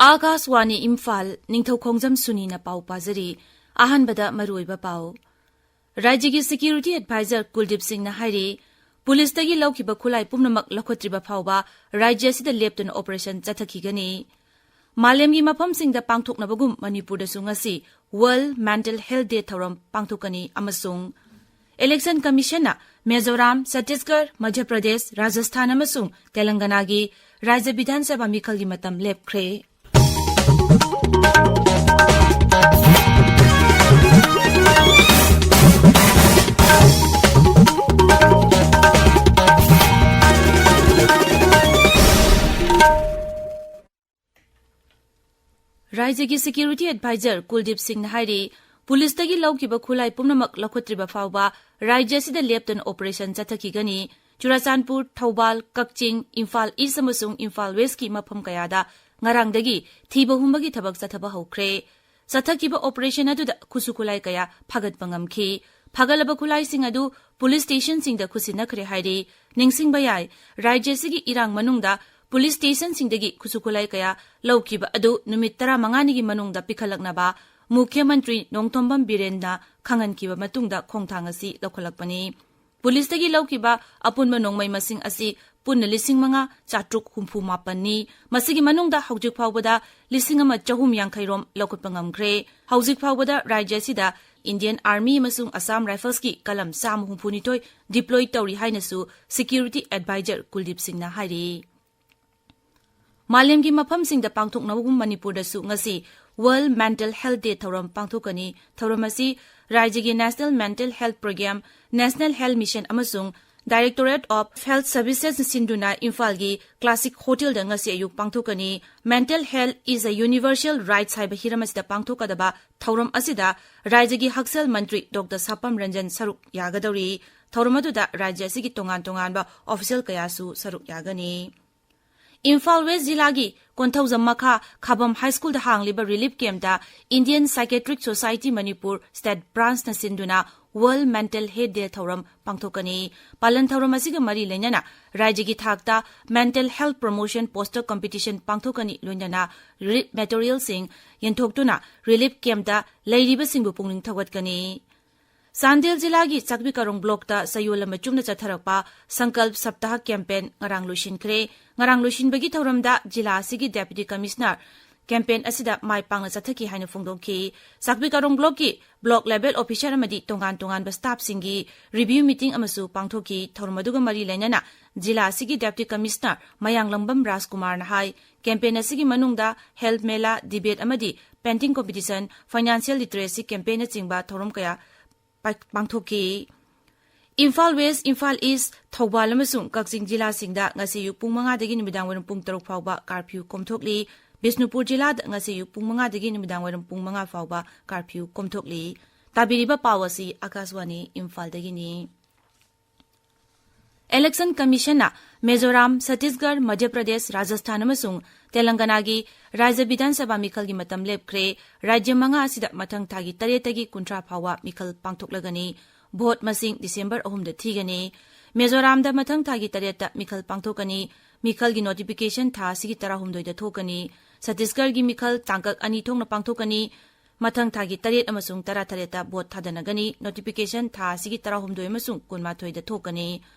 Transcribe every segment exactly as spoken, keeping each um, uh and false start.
ꯑꯥꯀꯥꯁꯋꯥꯅꯤ ꯏꯝꯐꯥꯜ, ꯅꯤꯡꯊꯧꯈꯣꯡꯖꯝ ꯁꯨꯅꯤꯅ ꯄꯥꯎ ꯄꯥꯖꯔꯤ꯫ ꯑꯍꯥꯟꯕꯗ ꯃꯔꯨꯑꯣꯏꯕ ꯄꯥꯎ꯫ ꯔꯥꯖ꯭ꯌꯒꯤ security advisor ꯀꯨꯜꯗꯤꯞ ꯁꯤꯡꯅ ꯍꯥꯏꯔꯤ, ꯄꯨꯂꯤꯁꯇꯒꯤ ꯂꯧꯈꯤꯕ ꯈꯨꯠꯂꯥꯏ ꯄꯨꯝꯅꯃꯛ ꯂꯧꯈꯠꯇ꯭ꯔꯤꯕ ꯐꯥꯎꯕ ꯔꯥꯖ꯭ꯌ ꯑꯁꯤꯗ ꯂꯦꯞꯇꯅ operation ꯆꯠꯊꯈꯤꯒꯅꯤ꯫ ꯃꯥꯂꯦꯝꯒꯤ ꯃꯐꯝꯁꯤꯡꯗ ꯄꯥꯡꯊꯣꯛꯅꯕꯒꯨꯝ ꯃꯅꯤꯄꯨꯔꯗꯁꯨ ꯉꯁꯤ World Mental Health Day ꯊꯧꯔꯝ ꯄꯥꯡꯊꯣꯛꯀꯅꯤ ꯑꯃꯁꯨꯡ Election Commissionꯅ ꯃꯤꯖꯣꯔꯥꯝ, ꯆꯠꯇꯤꯁꯒꯔ, ꯃꯙ꯭ꯌ ꯄ꯭ꯔꯗꯦꯁ, ꯔꯥꯖꯁꯊꯥꯟ ꯑꯃꯁꯨꯡ ꯇꯦꯂꯪꯒꯅꯥꯒꯤ ꯔꯥꯖ꯭ꯌ ꯕꯤꯙꯥꯟ ꯁꯚꯥ ꯃꯤꯈꯜꯒꯤ ꯃꯇꯝ ꯂꯦꯞꯈ꯭ꯔꯦ꯫ ꯔꯥꯖ꯭ꯌꯒꯤ security advisor ꯀꯨꯜꯗꯤꯞ ꯁꯤꯡꯅ ꯍꯥꯏꯔꯤ, ꯄꯨꯂꯤꯁꯇꯒꯤ ꯂꯧꯈꯤꯕ ꯈꯨꯠꯂꯥꯏ ꯄꯨꯝꯅꯃꯛ ꯂꯧꯈꯠꯇ꯭ꯔꯤꯕ ꯐꯥꯎꯕ ꯔꯥꯖ꯭ꯌ ꯑꯁꯤꯗ ꯂꯦꯞꯇꯅ operation ꯆꯠꯊꯈꯤꯒꯅꯤ꯫ ꯆꯨꯔꯥꯆꯥꯟꯄꯨꯔ, ꯊꯧꯕꯥꯜ, ꯀꯛꯆꯤꯡ, ꯏꯝꯐꯥꯜ East ꯑꯃꯁꯨꯡ ꯏꯝꯐꯥꯜ Westꯀꯤ ꯃꯐꯝ ꯀꯌꯥꯗ ꯉꯔꯥꯡꯗꯒꯤ ꯊꯤꯕ ꯍꯨꯝꯕꯒꯤ ꯊꯕꯛ ꯆꯠꯊꯕ ꯍꯧꯈ꯭ꯔꯦ꯫ ꯆꯠꯊꯈꯤꯕ operation ꯑꯗꯨꯗ ꯈꯨꯠꯁꯨ ꯈꯨꯠꯂꯥꯏ ꯀꯌꯥ ꯐꯥꯒꯠꯄ ꯉꯝꯈꯤ꯫ ꯐꯥꯒꯠꯂꯕ ꯈꯨꯠꯂꯥꯏꯁꯤꯡ ꯑꯗꯨ ꯄꯨꯂꯤꯁ stationꯁꯤꯡꯗ ꯈꯨꯠꯁꯤꯟꯅꯈ꯭ꯔꯦ ꯍꯥꯏꯔꯤ꯫ ꯅꯤꯡꯁꯤꯡꯕ ꯌꯥꯏ, ꯔꯥꯖ꯭ꯌ ꯑꯁꯤꯒꯤ ꯏꯔꯥꯡ ꯃꯅꯨꯡꯗ ꯄꯨꯂꯤꯁ stationꯁꯤꯡꯗꯒꯤ ꯈꯨꯠꯁꯨ ꯈꯨꯠꯂꯥꯏ ꯀꯌꯥ ꯂꯧꯈꯤꯕ ꯑꯗꯨ ꯅꯨꯃꯤꯠ ꯇꯔꯥꯃꯉꯥꯅꯤꯒꯤ ꯃꯅꯨꯡꯗ ꯄꯤꯈꯠꯂꯛꯅꯕ ꯃꯨꯈ꯭ꯌ ꯃꯟꯇ꯭ꯔꯤ ꯅꯣꯡꯊꯣꯝꯕꯝ ꯕꯤꯔꯦꯟꯅ ꯈꯪꯍꯟꯈꯤꯕ ꯃꯇꯨꯡꯗ ꯈꯣꯡꯊꯥꯡ ꯑꯁꯤ ꯂꯧꯈꯠꯂꯛꯄꯅꯤ꯫ ꯄꯨꯂꯤꯁꯇꯒꯤ ꯂꯧꯈꯤꯕ ꯑꯄꯨꯟꯕ ꯅꯣꯡꯃꯩ ꯃꯁꯤꯡ ꯑꯁꯤ ꯄꯨꯟꯅ ꯂꯤꯁꯤꯡ ꯃꯉꯥ ꯆꯥꯇ꯭ꯔꯨꯛ ꯍꯨꯝꯐꯨ ꯃꯥꯄꯟꯅꯤ꯫ ꯃꯁꯤꯒꯤ ꯃꯅꯨꯡꯗ ꯍꯧꯖꯤꯛ ꯐꯥꯎꯕꯗ ꯂꯤꯁꯤꯡ ꯑꯃ ꯆꯍꯨꯝ ꯌꯥꯡꯈꯩ ꯔꯣꯝ ꯂꯧꯈꯠꯄ ꯉꯝꯈ꯭ꯔꯦ꯫ ꯍꯧꯖꯤꯛ ꯐꯥꯎꯕꯗ ꯔꯥꯖ꯭ꯌ ꯑꯁꯤꯗ Indian Army ꯑꯃꯁꯨꯡ Assam Riflesꯀꯤ ꯀꯂꯝ ꯆꯥꯝꯃ ꯍꯨꯝꯐꯨꯅꯤꯊꯣꯏ deploy ꯇꯧꯔꯤ ꯍꯥꯏꯅꯁꯨ security advisor ꯀꯨꯜꯗꯤꯞ ꯁꯤꯡꯅ ꯍꯥꯏꯔꯤ꯫ ꯃꯥꯂꯦꯝꯒꯤ ꯃꯐꯝꯁꯤꯡꯗ ꯄꯥꯡꯊꯣꯛꯅꯕꯒꯨꯝ ꯃꯅꯤꯄꯨꯔꯗꯁꯨ ꯉꯁꯤ World Mental Health Day ꯊꯧꯔꯝ ꯄꯥꯡꯊꯣꯛꯀꯅꯤ꯫ ꯊꯧꯔꯝ ꯑꯁꯤ ꯔꯥꯖ꯭ꯌꯒꯤ National Mental Health Programme, National Health Mission ꯑꯃꯁꯨꯡ Directorate of Health Servicesꯅ ꯁꯤꯟꯗꯨꯅ ꯏꯝꯐꯥꯜꯒꯤ Classic Hotelꯗ ꯉꯁꯤ ꯑꯌꯨꯛ ꯄꯥꯡꯊꯣꯛꯀꯅꯤ꯫ Mental health is a universal rights ꯍꯥꯏꯕ ꯍꯤꯔꯝ ꯑꯁꯤꯗ ꯄꯥꯡꯊꯣꯛꯀꯗꯕ ꯊꯧꯔꯝ ꯑꯁꯤꯗ ꯔꯥꯖ꯭ꯌꯒꯤ ꯍꯛꯁꯦꯜ ꯃꯟꯇ꯭ꯔꯤ ꯗꯣꯛꯇꯔ ꯁꯥꯄꯝ ꯔꯟꯖꯟ ꯁꯔꯨꯛ ꯌꯥꯒꯗꯧꯔꯤ꯫ ꯊꯧꯔꯝ ꯑꯗꯨꯗ ꯔꯥꯖ꯭ꯌ ꯑꯁꯤꯒꯤ ꯇꯣꯉꯥꯟ ꯇꯣꯉꯥꯟꯕ official ꯀꯌꯥꯁꯨ ꯁꯔꯨꯛ ꯌꯥꯒꯅꯤ꯫ ꯏꯝꯐꯥꯜ West ꯖꯤꯂꯥꯒꯤ ꯀꯣꯟꯊꯧꯖꯝ ꯃꯈꯥ ꯈꯥꯕꯝ High Schoolꯗ ꯍꯥꯡꯂꯤꯕ relief campꯇ Indian Psychiatric Society Manipur State Branchꯅ ꯁꯤꯟꯗꯨꯅ World Mental Health Day ꯊꯧꯔꯝ ꯄꯥꯡꯊꯣꯛꯀꯅꯤ꯫ ꯄꯥꯂꯟ ꯊꯧꯔꯝ ꯑꯁꯤꯒ ꯃꯔꯤ ꯂꯩꯅꯅ ꯔꯥꯖ꯭ꯌꯒꯤ ꯊꯥꯛꯇ Mental Health Promotion Poster Competition ꯄꯥꯡꯊꯣꯛꯀꯅꯤ, ꯂꯣꯏꯅꯅ relief materialꯁꯤꯡ ꯌꯦꯟꯊꯣꯛꯇꯨꯅ relief campꯇ ꯂꯩꯔꯤꯕꯁꯤꯡꯕꯨ ꯄꯨꯛꯅꯤꯡ ꯊꯧꯒꯠꯀꯅꯤ꯫ ꯆꯥꯟꯗꯦꯜ ꯖꯤꯂꯥꯒꯤ ꯆꯥꯛꯄꯤ ꯀꯥꯔꯣꯡ ꯕ꯭ꯂꯣꯛꯇ ꯆꯌꯣꯜ ꯑꯃ ꯆꯨꯞꯅ ꯆꯠꯊꯔꯛꯄ ꯁꯪꯀꯜꯞ ꯁꯞꯇꯥꯍ ꯀꯦꯝꯄꯦꯟ ꯉꯔꯥꯡ ꯂꯣꯏꯁꯤꯟꯈ꯭ꯔꯦ꯫ ꯉꯔꯥꯡ ꯂꯣꯏꯁꯤꯟꯕꯒꯤ ꯊꯧꯔꯝꯗ ꯖꯤꯂꯥ ꯑꯁꯤꯒꯤ ꯗꯦꯄ꯭ꯌꯨꯇꯤ ꯀꯃꯤꯁꯅꯔ ꯀꯦꯝꯄꯦꯟ ꯑꯁꯤꯗ ꯃꯥꯏ ꯄꯥꯛꯅ ꯆꯠꯊꯈꯤ ꯍꯥꯏꯅ ꯐꯣꯡꯗꯣꯛꯈꯤ꯫ ꯆꯥꯛꯄꯤ ꯀꯥꯔꯣꯡ ꯕ꯭ꯂꯣꯛꯀꯤ ꯕ꯭ꯂꯣꯛ ꯂꯦꯚꯦꯜ ꯑꯣꯐꯤꯁꯥꯔ ꯑꯃꯗꯤ ꯇꯣꯉꯥꯟ ꯇꯣꯉꯥꯟꯕ ꯁ꯭ꯇꯥꯐꯁꯤꯡꯒꯤ ꯔꯤꯚ꯭ꯌꯨ ꯃꯤꯇꯤꯡ ꯑꯃꯁꯨ ꯄꯥꯡꯊꯣꯛꯈꯤ꯫ ꯊꯧꯔꯝ ꯑꯗꯨꯒ ꯃꯔꯤ ꯂꯩꯅꯅ ꯖꯤꯂꯥ ꯑꯁꯤꯒꯤ ꯗꯦꯄ꯭ꯌꯨꯇꯤ ꯀꯃꯤꯁꯅꯔ ꯃꯌꯥꯡꯂꯝꯕꯝ ꯔꯥꯖꯀꯨꯃꯥꯔꯅ ꯍꯥꯏ, ꯀꯦꯝꯄꯦꯟ ꯑꯁꯤꯒꯤ ꯃꯅꯨꯡꯗ ꯍꯦꯜꯊ ꯃꯦꯂꯥ, ꯗꯤꯕꯦꯠ ꯑꯃꯗꯤ ꯄꯦꯟꯇꯤꯡ ꯀꯣꯝꯄꯤꯇꯤꯁꯟ, ꯐꯥꯏꯅꯥꯟꯁꯤꯌꯦꯜ ꯂꯤꯇꯔꯦꯁꯤ ꯀꯦꯝꯄꯦꯟꯅꯆꯤꯡꯕ ꯊꯧꯔꯝ ꯀꯌꯥ ꯄꯥꯏ-, ꯄꯥꯡꯊꯣꯛꯈꯤ꯫ ꯏꯝꯐꯥꯜ ꯋꯦꯁ, ꯏꯝꯐꯥꯜ ꯏꯁ, ꯊꯧꯕꯥꯜ ꯑꯃꯁꯨꯡ ꯀꯛꯆꯤꯡ ꯖꯤꯂꯥꯁꯤꯡꯗ ꯉꯁꯤ ꯑꯌꯨꯛ ꯄꯨꯡ ꯃꯉꯥꯗꯒꯤ ꯅꯨꯃꯤꯗꯥꯡ ꯋꯥꯏꯔꯝ ꯄꯨꯡ ꯇꯔꯨꯛ ꯐꯥꯎꯕ ꯀꯥꯔꯐ꯭ꯌꯨ ꯀꯣꯝꯊꯣꯛꯂꯤ꯫ ꯕꯤꯁꯅꯨꯄꯨꯔ ꯖꯤꯂꯥꯗ ꯉꯁꯤ ꯑꯌꯨꯛ ꯄꯨꯡ ꯃꯉꯥꯗꯒꯤ ꯅꯨꯃꯤꯗꯥꯡ ꯋꯥꯏꯔꯝ ꯄꯨꯡ ꯃꯉꯥ ꯐꯥꯎꯕ ꯀꯥꯔꯐ꯭ꯌꯨ ꯀꯣꯝꯊꯣꯛꯂꯤ꯫ ꯇꯥꯕꯤꯔꯤꯕ ꯄꯥꯎ ꯑꯁꯤ ꯑꯀꯥꯁꯋꯥꯅꯤ ꯏꯝꯐꯥꯜꯗꯒꯤꯅꯤ꯫ ꯏꯂꯦꯛꯁꯟ ꯀꯃꯤꯁꯟꯅ ꯃꯤꯖꯣꯔꯥꯝ, ꯁꯠꯇꯤꯁꯒꯔ, ꯃꯙ꯭ꯌ ꯄ꯭ꯔꯗꯦꯁ, ꯔꯥꯖꯁꯊꯥꯟ ꯑꯃꯁꯨꯡ ꯇꯦꯂꯪꯒꯅꯥꯒꯤ ꯔꯥꯖ꯭ꯌ ꯕꯤꯙꯥꯟ ꯁꯚꯥ ꯃꯤꯈꯜꯒꯤ ꯃꯇꯝ ꯂꯦꯞꯈ꯭ꯔꯦ꯫ ꯔꯥꯖ꯭ꯌ ꯃꯉꯥ ꯑꯁꯤꯗ ꯃꯊꯪ ꯊꯥꯒꯤ ꯇꯔꯦꯠꯇꯒꯤ ꯀꯨꯟꯊ꯭ꯔꯥ ꯐꯥꯎꯕ ꯃꯤꯈꯜ ꯄꯥꯡꯊꯣꯛꯂꯒꯅꯤ꯫ ꯚꯣꯠ ꯃꯁꯤꯡ ꯗꯤꯁꯦꯝꯕꯔ ꯑꯍꯨꯝꯗ ꯊꯤꯒꯅꯤ꯫ ꯃꯤꯖꯣꯔꯥꯝꯗ ꯃꯊꯪ ꯊꯥꯒꯤ ꯇꯔꯦꯠꯇ ꯃꯤꯈꯜ ꯄꯥꯡꯊꯣꯛꯀꯅꯤ꯫ ꯃꯤꯈꯜꯒꯤ ꯅꯣꯇꯤꯐꯤꯀꯦꯁꯟ ꯊꯥ ꯑꯁꯤꯒꯤ ꯇꯔꯥꯍꯨꯝꯗꯣꯏꯗ ꯊꯣꯛꯀꯅꯤ꯫ ꯁꯠꯇꯤꯁꯒꯔꯒꯤ ꯃꯤꯈꯜ ꯇꯥꯡꯀꯛ ꯑꯅꯤ ꯊꯣꯛꯅ ꯄꯥꯡꯊꯣꯛꯀꯅꯤ꯫ ꯃꯊꯪ ꯊꯥꯒꯤ ꯇꯔꯦꯠ ꯑꯃꯁꯨꯡ ꯇꯔꯥꯇꯔꯦꯠꯇ ꯚꯣꯠ ꯊꯥꯗꯅꯒꯅꯤ꯫ ꯅꯣꯇꯤꯐꯤꯀꯦꯁꯟ ꯊꯥ ꯑꯁꯤꯒꯤ ꯇꯔꯥꯍꯨꯝꯗꯣꯏ ꯑꯃꯁꯨꯡ ꯀꯨꯟꯃꯥꯊꯣꯏꯗ ꯊꯣꯛꯀꯅꯤ꯫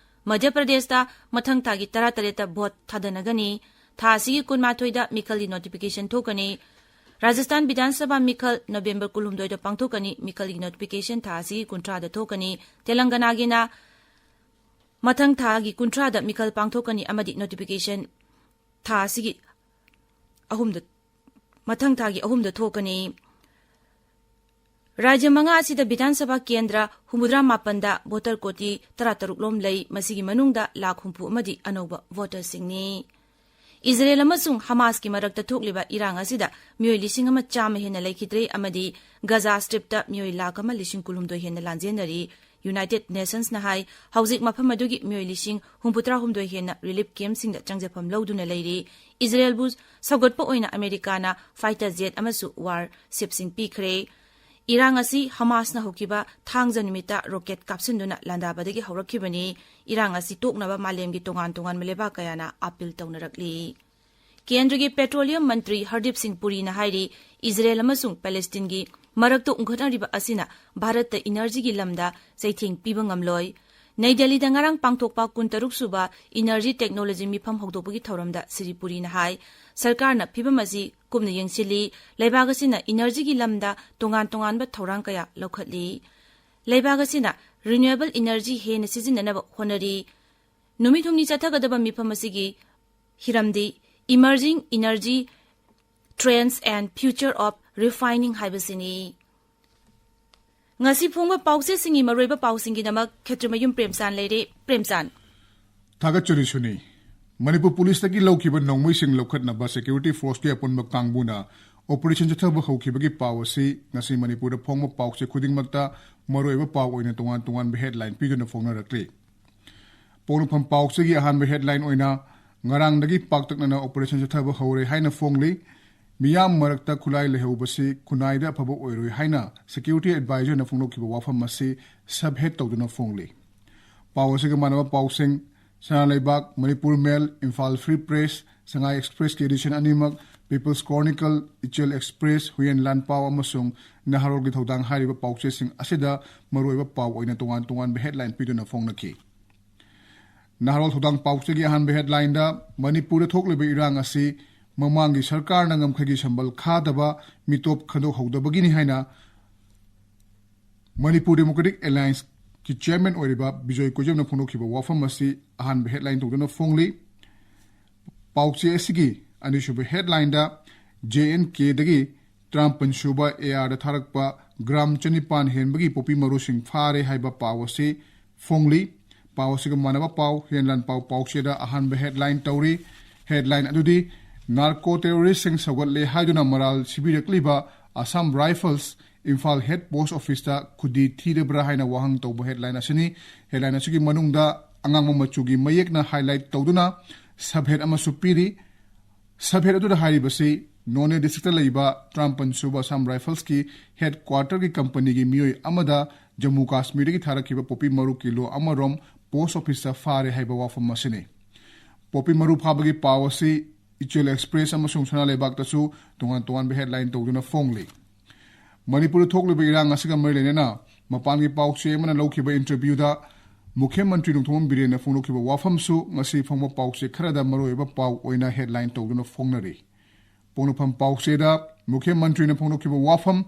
ꯃꯙ꯭ꯌ ꯄ꯭ꯔꯗꯦꯁꯇ ꯃꯊꯪ ꯊꯥꯒꯤ ꯇꯔꯥꯇꯔꯦꯠꯇ ꯚꯣꯠ ꯊꯥꯗꯅꯒꯅꯤ꯫ ꯊꯥ ꯑꯁꯤꯒꯤ ꯀꯨꯟꯃꯥꯊꯣꯏꯗ ꯃꯤꯈꯜꯒꯤ ꯅꯣꯇꯤꯐꯤꯀꯦꯁꯟ ꯊꯣꯛꯀꯅꯤ꯫ ꯔꯥꯖꯁꯊꯥꯟ ꯕꯤꯙꯥꯟ ꯁꯚꯥ ꯃꯤꯈꯜ ꯅꯕꯦꯝꯕꯔ ꯀꯨꯟꯍꯨꯝꯗꯣꯏꯗ ꯄꯥꯡꯊꯣꯛꯀꯅꯤ꯫ ꯃꯤꯈꯜꯒꯤ ꯅꯣꯇꯤꯐꯤꯀꯦꯁꯟ ꯊꯥ ꯑꯁꯤꯒꯤ ꯀꯨꯟꯊ꯭ꯔꯥꯗ ꯊꯣꯛꯀꯅꯤ꯫ ꯇꯦꯂꯪꯒꯅꯥꯒꯤꯅ ꯃꯊꯪ ꯊꯥꯒꯤ ꯀꯨꯟꯊ꯭ꯔꯥꯗ ꯃꯤꯈꯜ ꯄꯥꯡꯊꯣꯛꯀꯅꯤ ꯑꯃꯗꯤ ꯅꯣꯇꯤꯐꯤꯀꯦꯁꯟ ꯊꯥ ꯑꯁꯤꯒꯤ ꯑꯍꯨꯝꯗ, ꯃꯊꯪ ꯊꯥꯒꯤ ꯑꯍꯨꯝꯗ ꯊꯣꯛꯀꯅꯤ꯫ ꯔꯥꯖ꯭ꯌ ꯃꯉꯥ ꯑꯁꯤꯗ ꯕꯤꯙꯥꯟ ꯁꯚꯥ ꯀꯦꯟꯗ꯭ꯔ ꯍꯨꯝꯐꯨꯇꯔꯥ ꯃꯥꯄꯟꯗ ꯚꯣꯇꯔ ꯀꯣꯇꯤ ꯇꯔꯥꯇꯔꯨꯛ ꯂꯣꯝ ꯂꯩ꯫ ꯃꯁꯤꯒꯤ ꯃꯅꯨꯡꯗ ꯂꯥꯈ ꯍꯨꯝꯐꯨ ꯑꯃꯗꯤ ꯑꯅꯧꯕ ꯚꯣꯇꯔꯁꯤꯡꯅꯤ꯫ ꯏꯖꯔꯦꯜ ꯑꯃꯁꯨꯡ ꯍꯃꯥꯁꯀꯤ ꯃꯔꯛꯇ ꯊꯣꯛꯂꯤꯕ ꯏꯔꯥꯡ ꯑꯁꯤꯗ ꯃꯤꯑꯣꯏ ꯂꯤꯁꯤꯡ ꯑꯃ ꯆꯥꯝꯃ ꯍꯦꯟꯅ ꯂꯩꯈꯤꯗ꯭ꯔꯦ ꯑꯃꯗꯤ ꯒꯖꯥ ꯁ꯭ꯇ꯭ꯔꯤꯞꯇ ꯃꯤꯑꯣꯏ ꯂꯥꯈ ꯑꯃ ꯂꯤꯁꯤꯡ ꯀꯨꯟꯍꯨꯝꯗꯣꯏ ꯍꯦꯟꯅ ꯂꯥꯟꯖꯦꯟꯅꯔꯤ꯫ ꯌꯨꯅꯥꯏꯇꯦꯗ ꯅꯦꯁꯟꯁꯅ ꯍꯥꯏ, ꯍꯧꯖꯤꯛ ꯃꯐꯝ ꯑꯗꯨꯒꯤ ꯃꯤꯑꯣꯏ ꯂꯤꯁꯤꯡ ꯍꯨꯝꯐꯨꯇꯔꯥꯍꯨꯝꯗꯣꯏ ꯍꯦꯟꯅ ꯔꯤꯂꯤꯐ ꯀꯦꯝꯞꯁꯤꯡꯗ ꯆꯪꯖꯐꯝ ꯂꯧꯗꯨꯅ ꯂꯩꯔꯤ꯫ ꯏꯖꯔꯦꯜꯕꯨ ꯁꯧꯒꯠꯄ ꯑꯣꯏꯅ ꯑꯃꯦꯔꯤꯀꯥꯅ ꯐꯥꯏꯇꯔ ꯖꯦꯠ ꯑꯃꯁꯨ ꯋꯥꯔ ꯁꯤꯞꯁꯤꯡ ꯄꯤꯈ꯭ꯔꯦ꯫ ꯏꯔꯥꯡ ꯑꯁꯤ ꯍꯃꯥꯁꯅ ꯍꯧꯈꯤꯕ ꯊꯥꯡꯖ ꯅꯨꯃꯤꯠꯇ ꯔꯣꯀꯦꯠ ꯀꯥꯞꯁꯤꯟꯗꯨꯅ ꯂꯥꯟꯗꯥꯕꯗꯒꯤ ꯍꯧꯔꯛꯈꯤꯕꯅꯤ꯫ ꯏꯔꯥꯡ ꯑꯁꯤ ꯇꯣꯛꯅꯕ ꯃꯥꯂꯦꯝꯒꯤ ꯇꯣꯉꯥꯟ ꯇꯣꯉꯥꯟꯕ ꯂꯩꯕꯥꯛ ꯀꯌꯥꯅ ꯑꯥꯄꯤꯜ ꯇꯧꯅꯔꯛꯂꯤ꯫ ꯀꯦꯟꯗ꯭ꯔꯒꯤ ꯄꯦꯇ꯭ꯔꯣꯂꯤꯌꯝ ꯃꯟꯇ꯭ꯔꯤ ꯍꯔꯗꯤꯞ ꯁꯤꯡ ꯄꯨꯔꯤꯅ ꯍꯥꯏꯔꯤ, ꯏꯖꯔꯦꯜ ꯑꯃꯁꯨꯡ ꯄꯦꯂꯦꯁꯇꯤꯟꯒꯤ ꯃꯔꯛꯇ ꯎꯪꯈꯠꯅꯔꯤꯕ ꯑꯁꯤꯅ ꯚꯥꯔꯠꯇ ꯏꯅꯔꯖꯤꯒꯤ ꯂꯝꯗ ꯆꯩꯊꯦꯡ ꯄꯤꯕ ꯉꯝꯂꯣꯏ꯫ ꯅꯩ ꯗꯦꯜꯂꯤꯗ ꯉꯔꯥꯡ ꯄꯥꯡꯊꯣꯛꯄ ꯀꯨꯟꯇꯔꯨꯛ ꯁꯨꯕ ꯏꯅꯔꯖꯤ ꯇꯦꯛꯅꯣꯂꯣꯖꯤ ꯃꯤꯐꯝ ꯍꯧꯗꯣꯛꯄꯒꯤ ꯊꯧꯔꯝꯗ ꯁ꯭ꯔꯤ ꯄꯨꯔꯤꯅ ꯍꯥꯏ, ꯁꯔꯀꯥꯔꯅ ꯐꯤꯕꯝ ꯑꯁꯤ ꯀꯨꯞꯅ ꯌꯦꯡꯁꯤꯜꯂꯤ꯫ ꯂꯩꯕꯥꯛ ꯑꯁꯤꯅ ꯏꯅꯔꯖꯤꯒꯤ ꯂꯝꯗ ꯇꯣꯉꯥꯟ ꯇꯣꯉꯥꯟꯕ ꯊꯧꯔꯥꯡ ꯀꯌꯥ ꯂꯧꯈꯠꯂꯤ꯫ ꯂꯩꯕꯥꯛ ꯑꯁꯤꯅ ꯔꯤꯅ꯭ꯌꯨꯑꯦꯕꯜ ꯏꯅꯔꯖꯤ ꯍꯦꯟꯅ ꯁꯤꯖꯤꯟꯅꯅꯕ ꯍꯣꯠꯅꯔꯤ꯫ ꯅꯨꯃꯤꯠ ꯍꯨꯝꯅꯤ ꯆꯠꯊꯒꯗꯕ ꯃꯤꯐꯝ ꯑꯁꯤꯒꯤ ꯍꯤꯔꯝꯗꯤ Emerging Energy Trends and Future of Refining ꯍꯥꯏꯕꯁꯤꯅꯤ꯫ ꯉꯁꯤ ꯐꯣꯡꯕ ꯄꯥꯎꯆꯦꯁꯤꯡꯒꯤ ꯃꯔꯨꯑꯣꯏꯕ ꯄꯥꯎꯁꯤꯡꯒꯤꯗꯃꯛ ꯈꯦꯇ꯭ꯔꯤꯃꯌꯨꯝ ꯄ꯭ꯔꯦꯝꯆꯥꯟ ꯂꯩꯔꯦ꯫ ꯄ꯭ꯔꯦꯝꯆꯥꯟ꯫ ꯊꯥꯒꯠꯆꯔꯤ ꯁꯨꯅꯤ꯫ ꯃꯅꯤꯄꯨꯔ ꯄꯨꯂꯤꯁꯇꯒꯤ ꯂꯧꯈꯤꯕ ꯅꯣꯡꯃꯩꯁꯤꯡ ꯂꯧꯈꯠꯅꯕ ꯁꯦꯀ꯭ꯌꯨꯔꯤꯇꯤ ꯐꯣꯔꯁꯀꯤ ꯑꯄꯨꯟꯕ ꯀꯥꯡꯕꯨꯅ ꯑꯣꯄꯔꯦꯁꯟ ꯆꯠꯊꯕ ꯍꯧꯈꯤꯕꯒꯤ ꯄꯥꯎ ꯑꯁꯤ ꯉꯁꯤ ꯃꯅꯤꯄꯨꯔꯗ ꯐꯣꯡꯕ ꯄꯥꯎꯆꯦ ꯈꯨꯗꯤꯡꯃꯛꯇ ꯃꯔꯨꯑꯣꯏꯕ ꯄꯥꯎ ꯑꯣꯏꯅ ꯇꯣꯉꯥꯟ ꯇꯣꯉꯥꯟꯕ ꯍꯦꯗꯂꯥꯏꯟ ꯄꯤꯗꯨꯅ ꯐꯣꯡꯅꯔꯛꯂꯤ꯫ ꯄꯣꯛꯅꯐꯝ ꯄꯥꯎꯆꯦꯒꯤ ꯑꯍꯥꯟꯕ ꯍꯦꯗꯂꯥꯏꯟ ꯑꯣꯏꯅ ꯉꯔꯥꯡꯗꯒꯤ ꯄꯥꯛꯇꯛꯅꯅ ꯑꯣꯄꯔꯦꯁꯟ ꯆꯠꯊꯕ ꯍꯧꯔꯦ ꯍꯥꯏꯅ ꯐꯣꯡꯂꯤ꯫ ꯃꯤꯌꯥꯝ ꯃꯔꯛꯇ ꯈꯨꯠꯂꯥꯏ ꯂꯩꯍꯧꯕꯁꯤ ꯈꯨꯟꯅꯥꯏꯗ ꯑꯐꯕ ꯑꯣꯏꯔꯣꯏ ꯍꯥꯏꯅ ꯁꯦꯀ꯭ꯌꯨꯔꯤꯇꯤ ꯑꯦꯗꯚꯥꯏꯖꯔꯅ ꯐꯣꯡꯗꯣꯛꯈꯤꯕ ꯋꯥꯐꯝ ꯑꯁꯤ ꯁꯕꯍꯦꯠ ꯇꯧꯗꯨꯅ ꯐꯣꯡꯂꯤ꯫ ꯄꯥꯎ ꯑꯁꯤꯒ ꯃꯥꯟꯅꯕ ꯄꯥꯎꯁꯤꯡ ꯁꯅꯥ ꯂꯩꯕꯥꯛ, ꯃꯅꯤꯄꯨꯔ ꯃꯦꯜ, ꯏꯝꯐꯥꯜ ꯐ꯭ꯔꯤ ꯄ꯭ꯔꯦꯁ, ꯁꯉꯥꯏ ꯑꯦꯛꯁꯄ꯭ꯔꯦꯁꯀꯤ ꯑꯦꯗꯤꯁꯟ ꯑꯅꯤꯃꯛ, ꯄꯤꯄꯜꯁ ꯀ꯭ꯔꯣꯅꯤꯀꯜ, ꯏꯆꯦꯜ ꯑꯦꯛꯁꯄ꯭ꯔꯦꯁ, ꯍꯨꯏꯌꯦꯟ ꯂꯥꯟꯄꯥꯎ ꯑꯃꯁꯨꯡ ꯅꯍꯥꯔꯣꯜꯒꯤ ꯊꯧꯗꯥꯡ ꯍꯥꯏꯔꯤꯕ ꯄꯥꯎꯆꯦꯁꯤꯡ ꯑꯁꯤꯗ ꯃꯔꯨꯑꯣꯏꯕ ꯄꯥꯎ ꯑꯣꯏꯅ ꯇꯣꯉꯥꯟ ꯇꯣꯉꯥꯟꯕ ꯍꯦꯗꯂꯥꯏꯟ ꯄꯤꯗꯨꯅ ꯐꯣꯡꯅꯈꯤ꯫ ꯅꯍꯥꯔꯣꯜ ꯊꯧꯗꯥꯡ ꯄꯥꯎꯆꯦꯒꯤ ꯑꯍꯥꯟꯕ ꯍꯦꯗꯂꯥꯏꯟꯗ ꯃꯅꯤꯄꯨꯔꯗ ꯊꯣꯛꯂꯤꯕ ꯏꯔꯥꯡ ꯑꯁꯤ ꯃꯃꯥꯡꯒꯤ ꯁꯔꯀꯥꯔꯅ ꯉꯝꯈꯩꯒꯤ ꯁꯝꯕꯜ ꯈꯥꯗꯕ, ꯃꯤꯇꯣꯞ ꯈꯟꯗꯣꯛꯍꯧꯗꯕꯒꯤꯅꯤ ꯍꯥꯏꯅ ꯃꯅꯤꯄꯨꯔ ꯗꯦꯃꯣꯀ꯭ꯔꯦꯇꯤꯛ ꯑꯦꯂꯥꯌꯟꯁꯀꯤ ꯆꯤꯌꯔꯃꯦꯟ ꯑꯣꯏꯔꯤꯕ ꯕꯤꯖꯣꯏ ꯀꯣꯏꯖꯝꯅ ꯐꯣꯡꯗꯣꯛꯈꯤꯕ ꯋꯥꯐꯝ ꯑꯁꯤ ꯑꯍꯥꯟꯕ ꯍꯦꯗꯂꯥꯏꯟ ꯇꯧꯗꯨꯅ ꯐꯣꯡꯂꯤ꯫ ꯄꯥꯎꯆꯦ ꯑꯁꯤꯒꯤ ꯑꯅꯤꯁꯨꯕ ꯍꯦꯗꯂꯥꯏꯟꯗ ꯖꯦ ꯑꯦꯟ ꯀꯦꯗꯒꯤ ꯇꯔꯥꯃꯥꯄꯟ ꯁꯨꯕ ꯑꯦ ꯑꯥꯔꯗ ꯊꯥꯔꯛꯄ ꯒ꯭ꯔꯥꯝ ꯆꯅꯤꯄꯥꯟ ꯍꯦꯟꯕꯒꯤ ꯄꯣꯄꯤ ꯃꯔꯨꯁꯤꯡ ꯐꯥꯔꯦ ꯍꯥꯏꯕ ꯄꯥꯎ ꯑꯁꯤ ꯐꯣꯡꯂꯤ꯫ ꯄꯥꯎ ꯑꯁꯤꯒ ꯃꯥꯟꯅꯕ ꯄꯥꯎ ꯍꯨꯏꯌꯦꯟ ꯂꯥꯟꯄꯥꯎ ꯄꯥꯎꯆꯦꯗ ꯑꯍꯥꯟꯕ ꯍꯦꯗꯂꯥꯏꯟ ꯇꯧꯔꯤ꯫ ꯍꯦꯗꯂꯥꯏꯟ ꯑꯗꯨꯗꯤ ꯅꯥꯔꯀꯣ ꯇꯦꯔꯣꯔꯤꯁꯁꯤꯡ ꯁꯧꯒꯠꯂꯦ ꯍꯥꯏꯗꯨꯅ ꯃꯔꯥꯜ ꯁꯤꯕꯤꯔꯛꯂꯤꯕ ꯑꯁꯥꯝ ꯔꯥꯏꯐꯜꯁ ꯏꯝꯐꯥꯜ ꯍꯦꯗ ꯄꯣꯁ ꯑꯣꯐꯤꯁꯇ ꯈꯨꯗꯤ ꯊꯤꯔꯕ꯭ꯔꯥ ꯍꯥꯏꯅ ꯋꯥꯍꯪ ꯇꯧꯕ ꯍꯦꯗꯂꯥꯏꯟ ꯑꯁꯤꯅꯤ꯫ ꯍꯦꯗꯂꯥꯏꯟ ꯑꯁꯤꯒꯤ ꯃꯅꯨꯡꯗ ꯑꯉꯥꯡꯕ ꯃꯆꯨꯒꯤ ꯃꯌꯦꯛꯅ ꯍꯥꯏꯂꯥꯏꯠ ꯇꯧꯗꯨꯅ ꯁꯕꯍꯦꯠ ꯑꯃꯁꯨ ꯄꯤꯔꯤ꯫ ꯁꯕꯍꯦꯠ ꯑꯗꯨꯗ ꯍꯥꯏꯔꯤꯕꯁꯤ ꯅꯣꯅꯦ ꯗꯤꯁꯇ꯭ꯔꯤꯛꯇ ꯂꯩꯕ ꯇꯔꯥꯃꯥꯄꯟ ꯁꯨꯕ ꯑꯁꯥꯝ ꯔꯥꯏꯐꯜꯁꯀꯤ ꯍꯦꯗ ꯀ꯭ꯋꯥꯔꯇꯔꯒꯤ ꯀꯝꯄꯅꯤꯒꯤ ꯃꯤꯑꯣꯏ ꯑꯃꯗ ꯖꯝꯃꯨ ꯀꯥꯁꯃꯤꯔꯗꯒꯤ ꯊꯥꯔꯛꯈꯤꯕ ꯄꯣꯄꯤ ꯃꯔꯨ ꯀꯤꯂꯣ ꯑꯃꯔꯣꯝ ꯄꯣꯁ ꯑꯣꯐꯤꯁꯇ ꯐꯥꯔꯦ ꯍꯥꯏꯕ ꯋꯥꯐꯝ ꯑꯁꯤꯅꯤ꯫ ꯄꯣꯄꯤ ꯃꯔꯨ ꯐꯥꯕꯒꯤ ꯄꯥꯎ ꯑꯁꯤ ꯏꯆꯦꯜ ꯑꯦꯛꯁꯄ꯭ꯔꯦꯁ ꯑꯃꯁꯨꯡ ꯁꯅꯥ ꯂꯩꯕꯥꯛꯇꯁꯨ ꯇꯣꯉꯥꯟ ꯇꯣꯉꯥꯟꯕ ꯍꯦꯗꯂꯥꯏꯟ ꯇꯧꯗꯨꯅ ꯐꯣꯡꯂꯤ꯫ ꯃꯅꯤꯄꯨꯔꯗ ꯊꯣꯛꯂꯤꯕ ꯏꯔꯥꯡ ꯑꯁꯤꯒ ꯃꯔꯤ ꯂꯩꯅꯅ ꯃꯄꯥꯟꯒꯤ ꯄꯥꯎꯆꯦ ꯑꯃꯅ ꯂꯧꯈꯤꯕ ꯏꯟꯇꯔꯚ꯭ꯌꯨꯗ ꯃꯨꯈ꯭ꯌ ꯃꯟꯇ꯭ꯔꯤ ꯅꯣꯡꯊꯣꯝꯕꯝ ꯕꯤꯔꯦꯟꯅ ꯐꯣꯡꯗꯣꯛꯈꯤꯕ ꯋꯥꯐꯝꯁꯨ ꯉꯁꯤ ꯐꯣꯡꯕ ꯄꯥꯎꯆꯦ ꯈꯔꯗ ꯃꯔꯨꯑꯣꯏꯕ ꯄꯥꯎ ꯑꯣꯏꯅ ꯍꯦꯗꯂꯥꯏꯟ ꯇꯧꯗꯨꯅ ꯐꯣꯡꯅꯔꯤ꯫ ꯄꯣꯛꯅꯐꯝ ꯄꯥꯎꯆꯦꯗ ꯃꯨꯈ꯭ꯌ ꯃꯟꯇ꯭ꯔꯤꯅ ꯐꯣꯡꯗꯣꯛꯈꯤꯕ ꯋꯥꯐꯝ,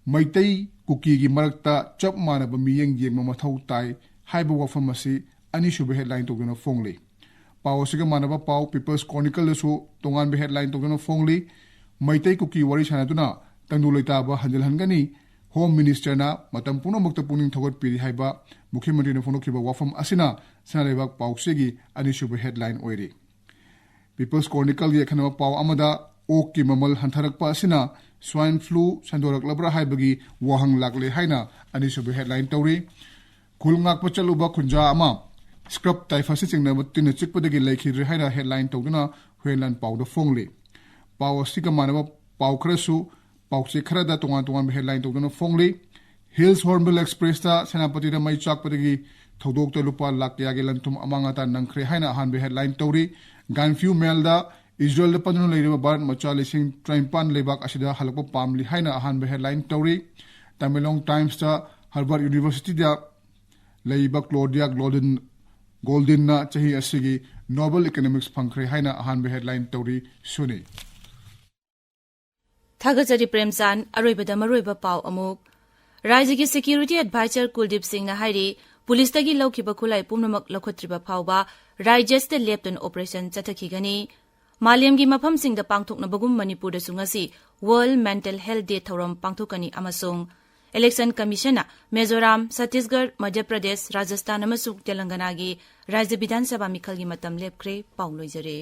ꯃꯩꯇꯩ ꯀꯨꯀꯤꯒꯤ ꯃꯔꯛꯇ ꯆꯞ ꯃꯥꯟꯅꯕ ꯃꯤꯠꯌꯦꯡ ꯌꯦꯡꯕ ꯃꯊꯧ ꯇꯥꯏ ꯍꯥꯏꯕ ꯋꯥꯐꯝ ꯑꯁꯤ ꯑꯅꯤꯁꯨꯕ ꯍꯦꯗꯂꯥꯏꯟ ꯇꯧꯗꯨꯅ ꯐꯣꯡꯂꯤ꯫ ꯄꯥꯎ ꯑꯁꯤꯒ ꯃꯥꯟꯅꯕ ꯄꯥꯎ ꯄꯤꯄꯜꯁ ꯀ꯭ꯔꯣꯅꯤꯀꯜꯗꯁꯨ ꯇꯣꯉꯥꯟꯕ ꯍꯦꯗꯂꯥꯏꯟ ꯇꯧꯗꯨꯅ ꯐꯣꯡꯂꯤ꯫ ꯃꯩꯇꯩ ꯀꯨꯀꯤ ꯋꯥꯔꯤ ꯁꯥꯟꯅꯗꯨꯅ ꯇꯪꯗꯨ ꯂꯩꯇꯥꯕ ꯍꯟꯖꯤꯜꯍꯟꯒꯅꯤ꯫ ꯍꯣꯝ ꯃꯤꯅꯤꯁꯇꯔꯅ ꯃꯇꯝ ꯄꯨꯝꯅꯃꯛꯇ ꯄꯨꯛꯅꯤꯡ ꯊꯧꯒꯠꯄꯤꯔꯤ ꯍꯥꯏꯕ ꯃꯨꯈ꯭ꯌ ꯃꯟꯇ꯭ꯔꯤꯅ ꯐꯣꯡꯗꯣꯛꯈꯤꯕ ꯋꯥꯐꯝ ꯑꯁꯤꯅ ꯁꯅꯥ ꯂꯩꯕꯥꯛ ꯄꯥꯎꯆꯦꯒꯤ ꯑꯅꯤꯁꯨꯕ ꯍꯦꯗꯂꯥꯏꯟ ꯑꯣꯏꯔꯤ꯫ ꯄꯤꯄꯜꯁ ꯀ꯭ꯔꯣꯅꯤꯀꯜꯒꯤ ꯑꯈꯟꯅꯕ ꯄꯥꯎ ꯑꯃꯗ ꯑꯣꯛꯀꯤ ꯃꯃꯜ ꯍꯟꯊꯔꯛꯄ ꯑꯁꯤꯅ ꯁ꯭ꯋꯥꯏꯟ ꯐ꯭ꯂꯨ ꯁꯟꯗꯣꯔꯛꯂꯕ꯭ꯔꯥ ꯍꯥꯏꯕꯒꯤ ꯋꯥꯍꯪ ꯂꯥꯛꯂꯦ ꯍꯥꯏꯅ ꯑꯅꯤꯁꯨꯕ ꯍꯦꯗꯂꯥꯏꯟ ꯇꯧꯔꯤ꯫ ꯈꯨꯜ ꯉꯥꯛꯄ ꯆꯠꯂꯨꯕ ꯈꯨꯟꯖꯥ ꯑꯃ ꯁ꯭ꯀ꯭ꯔꯕ ꯇꯥꯏꯐꯁꯅ ꯆꯤꯡꯅꯕ ꯇꯤꯟꯅ ꯆꯤꯛꯄꯗꯒꯤ ꯂꯩꯈꯤꯗ꯭ꯔꯦ ꯍꯥꯏꯅ ꯍꯦꯗꯂꯥꯏꯟ ꯇꯧꯗꯨꯅ ꯍꯨꯌꯦꯟꯂꯥꯟ ꯄꯥꯎꯗ ꯐꯣꯡꯂꯤ꯫ ꯄꯥꯎ ꯑꯁꯤꯒ ꯃꯥꯟꯅꯕ ꯄꯥꯎ ꯈꯔꯁꯨ ꯄꯥꯎꯆꯦ ꯈꯔꯗ ꯇꯣꯉꯥꯟ ꯇꯣꯉꯥꯟꯕ ꯍꯦꯗꯂꯥꯏꯟ ꯇꯧꯗꯨꯅ ꯐꯣꯡꯂꯤ꯫ ꯍꯤꯜꯁ ꯍꯣꯔꯟꯕꯤꯜ ꯑꯦꯛꯁꯄ꯭ꯔꯦꯁꯇ ꯁꯦꯅꯥꯄꯇꯤꯗ ꯃꯩ ꯆꯥꯛꯄꯗꯒꯤ ꯊꯧꯗꯣꯛꯇ ꯂꯨꯄꯥ ꯂꯥꯈ ꯀꯌꯥꯒꯤ ꯂꯟ ꯊꯨꯝ ꯑꯃꯥꯡ ꯑꯇꯥ ꯅꯪꯈ꯭ꯔꯦ ꯍꯥꯏꯅ ꯑꯍꯥꯟꯕ ꯍꯦꯗꯂꯥꯏꯟ ꯇꯧꯔꯤ꯫ ꯒꯥꯟꯐ꯭ꯌꯨ ꯃꯦꯜꯗ ꯏꯖꯔꯦꯜꯗ ꯄꯟꯗꯨꯅ ꯂꯩꯔꯤꯕ ꯚꯥꯔꯠ ꯃꯆꯥ ꯂꯤꯁꯤꯡ ꯇꯔꯥꯅꯤꯄꯥꯟ ꯂꯩꯕꯥꯛ ꯑꯁꯤꯗ ꯍꯜꯂꯛꯄ ꯄꯥꯝꯂꯤ ꯍꯥꯏꯅ ꯑꯍꯥꯟꯕ ꯍꯦꯗꯂꯥꯏꯟ ꯇꯧꯔꯤ꯫ ꯇꯃꯦꯡꯂꯣꯡ ꯇꯥꯏꯝꯁꯇ ꯍꯥꯔꯕꯔꯠ ꯌꯨꯅꯤꯚꯔꯁꯤꯇꯤꯗ ꯂꯩꯕ ꯀ꯭ꯂꯣꯗꯤꯌꯥ ꯒꯣꯜꯗꯤꯟ, ꯒꯣꯜꯗꯤꯟꯅ ꯆꯍꯤ ꯑꯁꯤꯒꯤ ꯅꯣꯕꯦꯜ ꯏꯀꯣꯅꯣꯃꯤꯛꯁ ꯐꯪꯈ꯭ꯔꯦ ꯍꯥꯏꯅ ꯑꯍꯥꯟꯕ ꯍꯦꯗꯂꯥꯏꯟ ꯇꯧꯔꯤ꯫ ꯁꯨꯅꯤ꯫ ꯊꯥꯒꯠꯆꯔꯤ ꯄ꯭ꯔꯦꯝꯆꯥꯟ꯫ ꯑꯔꯣꯏꯕꯗ ꯃꯔꯨꯑꯣꯏꯕ ꯄꯥꯎ ꯑꯃꯨꯛ꯫ ꯔꯥꯖ꯭ꯌꯒꯤ ꯁꯦꯀ꯭ꯌꯨꯔꯤꯇꯤ ꯑꯦꯗꯚꯥꯏꯖꯔ ꯀꯨꯜꯗꯤꯞ ꯁꯤꯡꯅ ꯍꯥꯏꯔꯤ, ꯄꯨꯂꯤꯁꯇꯒꯤ ꯂꯧꯈꯤꯕ ꯈꯨꯠꯂꯥꯏ ꯄꯨꯝꯅꯃꯛ ꯂꯧꯈꯠꯇ꯭ꯔꯤꯕ ꯐꯥꯎꯕ ꯔꯥꯏꯖ꯭ꯌ ꯑꯁꯤꯗ ꯂꯦꯞꯇꯅ ꯑꯣꯄꯔꯦꯁꯟ ꯆꯠꯊꯈꯤꯒꯅꯤ꯫ ꯃꯥꯂꯦꯝꯒꯤ ꯃꯐꯝꯁꯤꯡꯗ ꯄꯥꯡꯊꯣꯛꯅꯕꯒꯨꯝ ꯃꯅꯤꯄꯨꯔꯗꯁꯨ ꯉꯁꯤ ꯋꯥꯔꯜꯗ ꯃꯦꯟꯇꯦꯜ ꯍꯦꯜꯊ ꯗꯦ ꯊꯧꯔꯝ ꯄꯥꯡꯊꯣꯛꯀꯅꯤ ꯑꯃꯁꯨꯡ ꯏꯂꯦꯛꯁꯟ ꯀꯃꯤꯁꯟꯅ ꯃꯤꯖꯣꯔꯥꯝ, ꯁꯠꯇꯤꯁꯒꯔ, ꯃꯙ꯭ꯌ ꯄ꯭ꯔꯗꯦꯁ, ꯔꯥꯖꯁꯊꯥꯟ ꯑꯃꯁꯨꯡ ꯇꯦꯂꯪꯒꯅꯥꯒꯤ ꯔꯥꯖ꯭ꯌ ꯕꯤꯙꯥꯟ ꯁꯚꯥ ꯃꯤꯈꯜꯒꯤ ꯃꯇꯝ ꯂꯦꯞꯈ꯭ꯔꯦ꯫ ꯄꯥꯎ ꯂꯣꯏꯖꯔꯦ꯫